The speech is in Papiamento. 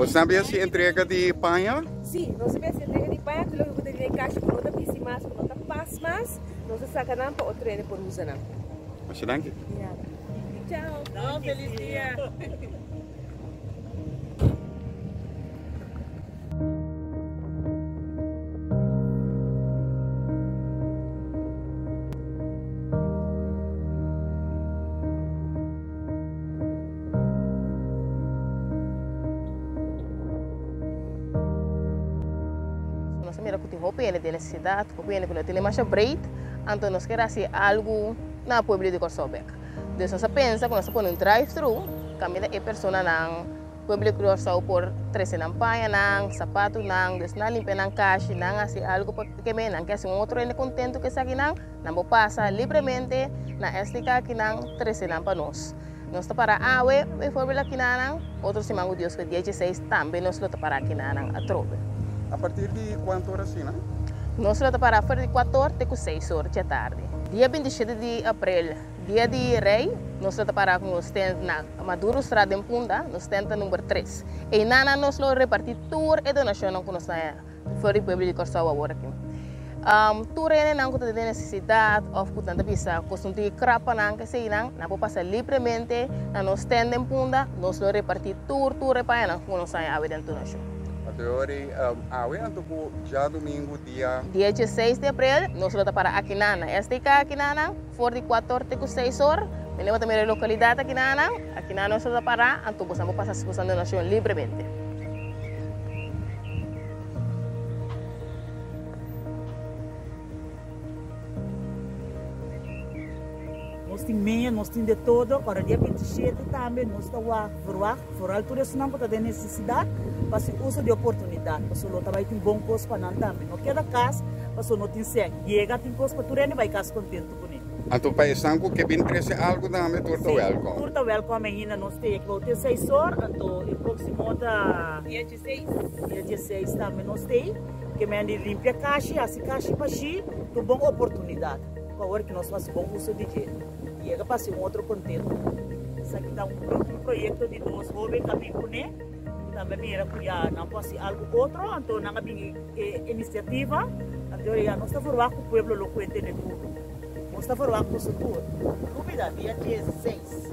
Bo tambe hasi entrega di paña? Sí, nos tambe hasi entrega di paña, tur loke ku ta den e kasha ku no ta bisti mas, ku no ta pas mas, nos ta saka nan pa otro hende por usa nan. Masha danki. Chao. No, felis dia. Nos a mira ku tin hopi hende den nesesidat, hopi hende ku no tene masha breed, anto nos ker hasi algu na pueblo di Kòrsou bèk. Dus nos a pensa ku nos a pone un drive thru kaminda e personanan pueblo di Kòrsou por trese nan pañanan, sapatunan, dus nan limpia nan kashi, nan hasi algu pa keme, nan ke hasi un otro hende kontentu ku esakinan. Nan por pasa libremente na STK akinan trese nan pa nos. Nos ta para awe, bijvoorbeeld akinanan, otro siman ku Dios ke dia dieseis tambe nos lo ta para akinanan atrobe. A partir di kuantu ora asina? Nos lo ta para for di kuator te ku seis or dje tardi. Dia bintishete di aprel, dia di Rei, nos lo ta para ku nos tent na Madurostraat den Punda, nos tent ta number tres. Einanan nos lo reparti tur e donashonnan ku nos ta For di pueblo di Kòrsou awor aki. Tur hendenan ku ta den nesesidat òf ku nan ta bisa kostum di krap pa nan keseinan, nan por pasa libremente na nos tènt den Punda, nos lo repartí tur tur e pañanan ku nos haña awe den donashon. Anto e ora ei awe anto ku djadumingu dia. Dia dieseis di aprel nos lo ta para akinan na SDK akinanan for di kuator te ku seis or. Mene bo ta mira e lokalidat akinanan, akinan nos lo ta para anto bosan por pasa bosan donashon libremente. Nos tin meña, nos tin de todo. Ora dia 27 tambe nos ta wak, verwagt, vooral tur esunnan ku ta den nesesidat, pa hasi uso di oportunidat. Pasobra lo ta bai tin bon kos pa nan tambe. No keda kas pasobra no tin sèn. Yega tin kos pa tur hende bai kas kontentu kuné. Anto pa esnan ku ke bin trese algu tambe tur ta wèlkòm. Tur ta wèlkòm ainda. Nos ta yega te seis or, anto e próksimo ta. Dia dieseis. Dia dieseis tambe nos ta ei. Ke men di limpia kashi, hasi kashi bashí, ta un bon oportunidat pa ora ku nos hasi bon uso di dje. Yega pa hasi un otro kontentu. Esaki ta un proyekto di dos hóben ku a bin kuné, ku tambe a mira ku ya nan por hasi algu otro, anto nan a bin e inisiativa. Anto ya nos ta ferwagt ku pueblo lo kuente den duru. Nos ta ferwagt boso tur. Lubida dia dieseis.